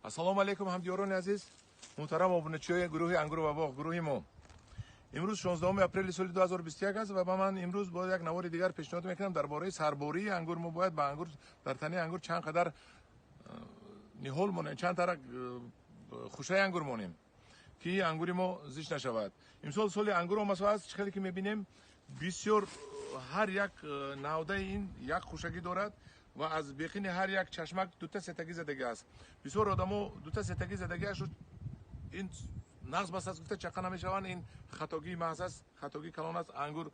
Ассалому алайкум ҳамдиёрони азиз, муҳтарам обуначиёни гурӯҳи Ангур ва боғ, гурӯҳи мо. Имрӯз 16 апрели соли 2021 аст ва ба ман имрӯз бояд як навори дигар пешниҳод мекунам дар бораи сарбории ангур. Мо бояд ба ангур, дар танаи ангур чанд қадар ниҳол монем, чанд тара хушаи ангур монем, ки ангури мо зич нашавад. Имсол соли ангур омадааст, чӣ хеле ки мебинем, бисёр ҳар як навдаи ин як хушагӣ дорад ва аз беқини ҳар як чашмак дута сетагӣ задагӣ аст. Бисёр одамо дута сетагӣ задагӣ аст, ин нағз бас аст гуфта чақа намешаванд. Ин хатогии маҳз аст, хатогии калон аст. Ангур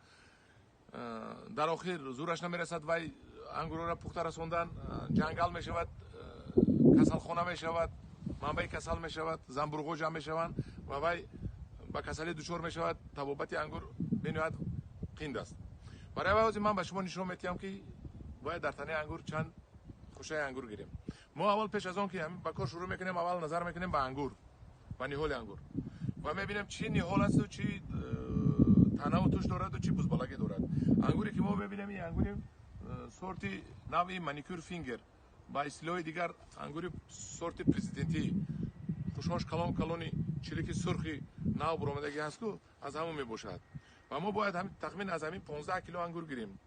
дар охир зӯраш намерасад, вай ангурро пухта расондан, ҷангал мешавад, касалхона мешавад, манбаи касал мешавад, занбурғҳо ҷамъ мешаванд ва вай ба касалӣ дучор мешавад. Табобати ангур бениҳоят қинд аст. Барои вай ҳозир ман ба шумо нишон медиҳам, ки бояд дар танаи ангур чанд хушаи ангур гирем. Мо аввал пеш аз он ки ба кор шурӯъ мекунем, аввал назар мекунем ба ангур, ба ниҳоли ангур ва мебинем чӣ ниҳол асту чӣ танаву туш дораду чӣ бузбалагӣ дорад. Ангуре ки мо мебинем, ин ангури сорти навъи маникюр фингер, ба истилоҳи дигар ангури сорти президентӣ, хушҳош калон калони чилики сурхи нав буромадагӣ ҳастку, аз ҳамон мебошад. Ва мо бояд тахмин аз ҳамин 15 кило ангур гирем.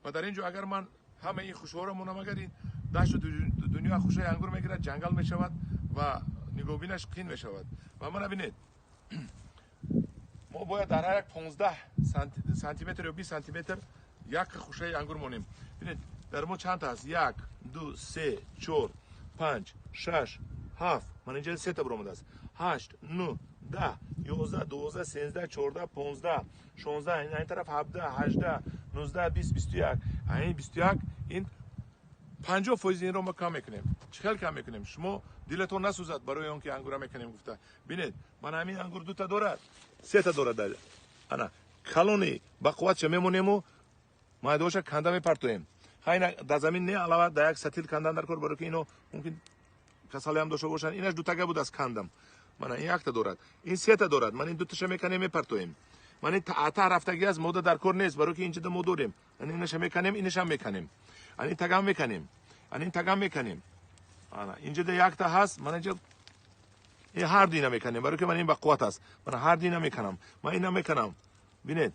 Ва дар ин ҷо агар ман ҳамаи ин хушҳоро монам, агар ин дашту дунё хушаи ангур мегирад, ҷангал мешавад ва нигоҳбинаш қин мешавад. Ва мана бинед, мо бояд дар ҳар як 15 сантиметр ё 20 сантиметр як хушаи ангур монем. Бинед, дар мо чанд аст? 1, 2, 3, 4, 5, 6, 7, мана инҷа сета буромадааст, 8, 9, 10, 11, 12, 13, 14, 15, 16, ин тараф 17, 18, 19, 20, 21. Ин 21, ин 50% инро мо кам мекунем. Чӣ хел кам мекунем? Шумо дилатон насӯзад барои он ки ангура мекунем гуфта. Бинед, мана ҳамин ангур дута дорад, сета дорад. Ана калони ба қувватша мемонему майдоша канда мепартоем. Хайна дар замин не, алава дар як сатил кандан дар кор, барои ки ино мумкин касалиам дошта бошанд. Инаш дутага буд, аз кандам. Мана ин якта дорад, ин сета дорад. Ман ин дуташа меканем, мепартоем. Ман ин ата рафтагӣ аст, мода дар кор нест, барои ки инҷода мо дорем. Ан инаша меканем, инашам меканем, ан ин тагам меканем, ан ин тагам меканем. Ана инҷода якта ҳаст, ман инҷа ин ҳар ду ина меканем, барои ки ман ин ба қувват аст. Ман ҳар ду ина меканам, ман ина меканам. Бинед,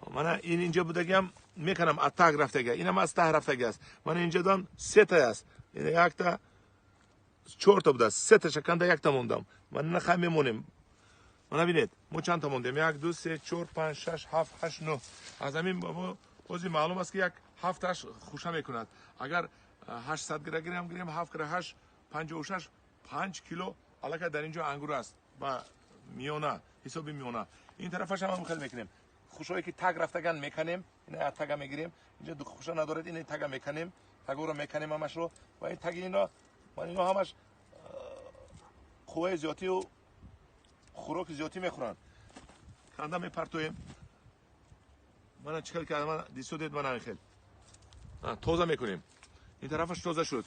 мана ин инҷа будагиам меканам, аз таг рафтага, инам аз таҳ рафтага аст. Ман инҷадам сета аст, ин якта, чорта будааст, сеташа канда якта мондам. Ман ина хай мемонем. Мана бинед, мо чандта мондем? 1, 2, 3, 4, 5, 6, 7, 8, 9. Аз ҳамин мо ҳозир маълум аст, ки як ҳафташ хуша мекунад. Агар 800 грамм гирем, 7 кара 8, 56, 5 кило аллакай дар ин ҷо ангур аст ба миёна, ҳисоби миёна. Ин тарафаш ҳам хел мекунем. Хушҳое ки таг рафтаган меканем, ина тага мегирем. Инҷа ду хуша надорад, ина тага меканем, тагоро меканем ҳамашро ва ин таги ино, ман ино ҳамаш қувваи зиёдтию хӯроки зиёдтӣ мехӯранд. Канда мепартоем. Мана чӣ хел кардам, мана дисодед, мана хел тоза мекунем. Ин тарафаш тоза шуд.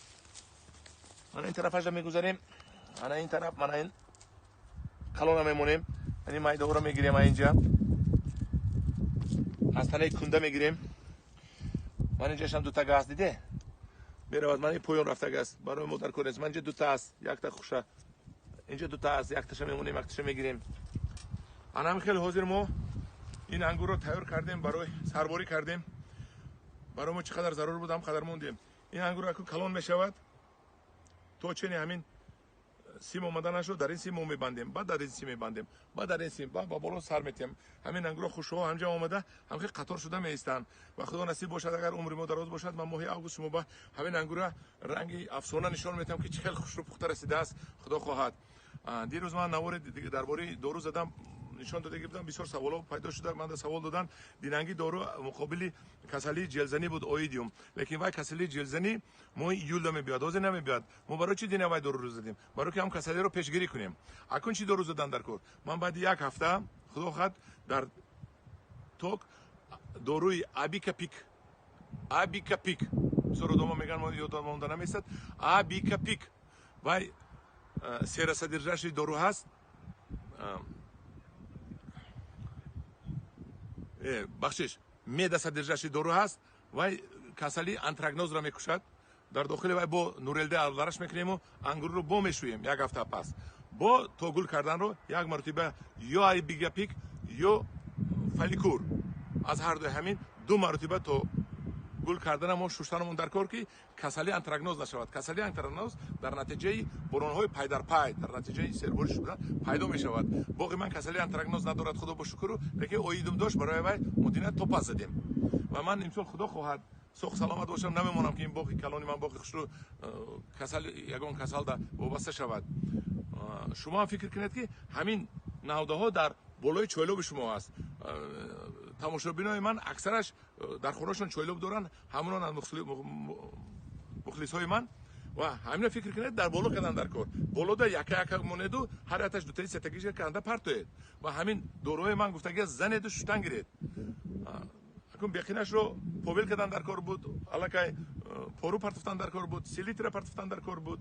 Мана ин тарафашро мегузарем. Ана ин тараф, мана ин калона мемонем. Ин майдаҳоро мегирем, инҷа аз танаи кунда мегирем. Ман инҷашам дутага аст, диде меравад. Ман ин поён рафтага аст, барои мо дар кор нест. Ман инҷа дута аст, якта хуша, инҷа дута аст, якташа мемонем, якташа мегирем. Ана ҳамин хел ҳозир мо ин ангурро тайёр кардем, барои сарборӣ кардем. Барои мо чӣ қадар зарур буд, ҳам қадар мондем. Ин ангур аку калон мешавад, то чени ҳамин сим омада нашуд, дар ин сим мо мебандем, баъд дар ин сим мебандем, баъд дар ин сим, баъд ба боло сар метиҳем. Ҳамин ангурро хушҳо ҳамҷа омада, ҳамхел қатор шуда меистанд. Ва худо насиб бошад, агар умри мо дароз бошад, ман моҳи август шумо ба ҳамин ангурра ранги афсона нишон метиҳам, ки чӣ хел хушрӯ пухта расидааст, худо хоҳад. Дирӯз ман навори дар бораи дору задам, нишон додагӣ будам, бисёр саволҳо пайдо шуда, манда савол додан. Динанги дору муқобили касалии ҷелзанӣ буд, оидиум, лекин вай касалии ҷелзанӣ моҳи июлда мебиёд, ҳозир намебиёд. Мо барои чӣ дина вай доруро задем? Барои ки ҳам касалиро пешгирӣ кунем. Акун чӣ дору задан дар кор? Ман баъди як ҳафта, худо хоҳад, дар ток доруи абикапик, абикапик, бисёр одамон мегӯянд, мо ёдам монда намесад, абикапик, вай серосодержащий дору ҳаст, бахшиш, медосодержащий дору ҳаст, вай касалии антракнозро мекушад. Дар дохили вай бо Нурелде алдараш мекунему, ангурро бо мешӯем як ҳафта пас. Бо то гул карданро як маротиба ё ай Бигапик, ё Фаликур, аз ҳар дуи ҳамин ду маротиба то гул кардана мо шуштанамон дар кор, ки касали антракноз нашавад. Касали антракноз дар натиҷаи боронҳои пайдарпай, дар натиҷаи сербориш шудан пайдо мешавад. Боғи ман касали антракноз надорад, худо бо шукру, лекин оидум дошт, барои вай мудина топаз задем. Ва ман имсол, худо хоҳад, соғ саломат бошам, намемонам, ки ин боғи калони ман, боғи хушрӯ, касал, ягон касал да вобаста шавад. Шумо ҳам фикр кунед, ки ҳамин навдаҳо дар болои чойлоби шумо аст. Тамошобинои ман аксараш дар хонашон чойлоб доранд, ҳамонон аз мухлисҳои ман. Ва ҳамина фикр кунед, дар боло кардан дар кор, болода яка яка монеду, ҳар яташ дутаи сетагиша канда партоед ва ҳамин доруҳои ман гуфтагия занеду, шуштан гиред. Акун беқинашро повел кардан дар кор буд, аллакай пору партофтан дар кор буд, селитра партофтан дар кор буд,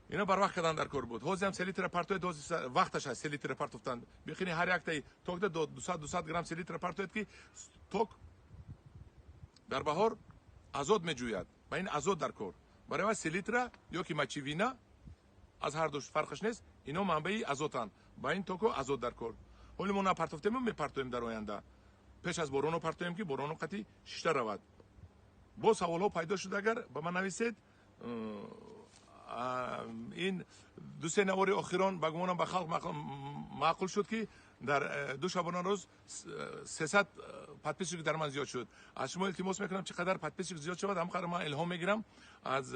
ина барвақт кардан дар кор буд. Ҳозир ҳам селитра партоед, ҳозир вақташ аст селитра партофтан. Беқини ҳар яктаи токда 200-200 грамм селитра партоед, ки ток дар баҳор азот меҷӯяд, ба ин азот дар кор. Барои вай селитра ё ки мочевина, аз ҳар ду фарқаш нест, ино манбаи азотанд. Ба ин токо азот дар кор. Ҳоли мо напартофтему, мепартоем дар оянда, пеш аз бороно партоем, ки бороно қатӣ шишта равад. Боз саволҳо пайдо шуд, агар ба ман нависед. Ин 2-се навори охирон, ба гумонам, ба халқ маъқул шуд, ки дар 2 шабона рӯз 300 подписчик дар ман зиёд шуд. Аз шумо илтимос мекунам, чӣ қадар подписчик зиёд шавад, ҳам қадар ман илҳом мегирам. Аз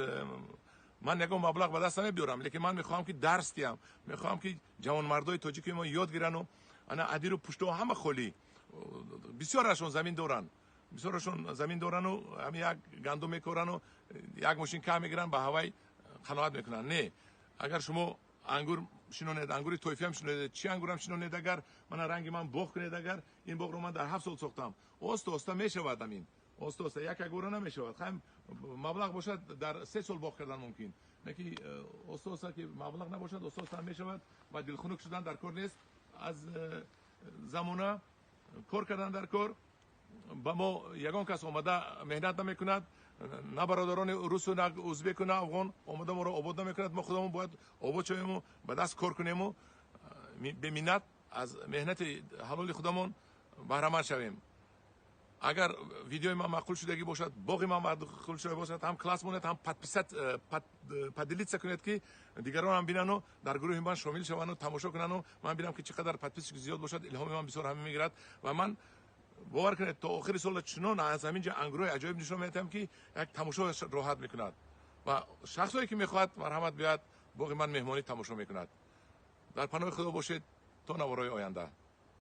ман ягон маблағ ба даст намебиёрам, лекин ман мехоҳам, ки дарс диҳам, мехоҳам, ки ҷавонмардои тоҷики мо ёд гирану ана адиру пуштоҳо ҳама холӣ, бисёрашон замин доранд, бисёрашон замин дорану ҳами як гандум мекорану як мошин кам мегиранд, ба ҳавай қаноат мекунанд. Не, агар шумо ангур шинонед, ангури тойфиам шинонед, чӣ ангурам шинонед, агар мана ранги ман боғ кунед, агар ин боғро ман дар 7 сол сохтам, оста оста мешавад, амин оста оста, як якбора намешавад. Хам маблағ бошад, дар 3 сол боғ кардан мумкин, лекин оста оста ки маблағ набошад, оста оста мешавад. Ва дилхунук шудан дар кор нест, аз замона кор кардан дар кор. Ба мо ягон кас омада меҳнат намекунад, на бародарони русу, на узбеку, на афғон омада моро обод намекунад. Мо худамон бояд обод шавему, ба даст кор кунему, беминнат аз меҳнати ҳалоли худамон баҳраманд шавем. Агар видеои ман маъқул шудагӣ бошад, боғи ман маъқул шуда бошад, ҳам класс монед, ҳам подписать, поделиться кунед, ки дигарон ҳам бинану дар гурӯҳи ман шомил шаванду тамошо кунану ман бинам, ки чӣ қадар подписчик зиёд бошад, илҳоми ман бисёр ҳама мегирад. Ва ман, бовар кунед, то охири сола чунон аз ҳамин ҷо ангурҳои аҷоиб нишон медиҳам, ки як тамошо роҳат мекунад. Ва шахсое ки мехоҳад, марҳамат, биёяд боғи ман, меҳмонӣ тамошо мекунад. Дар паноҳи Худо бошед то наворҳои оянда.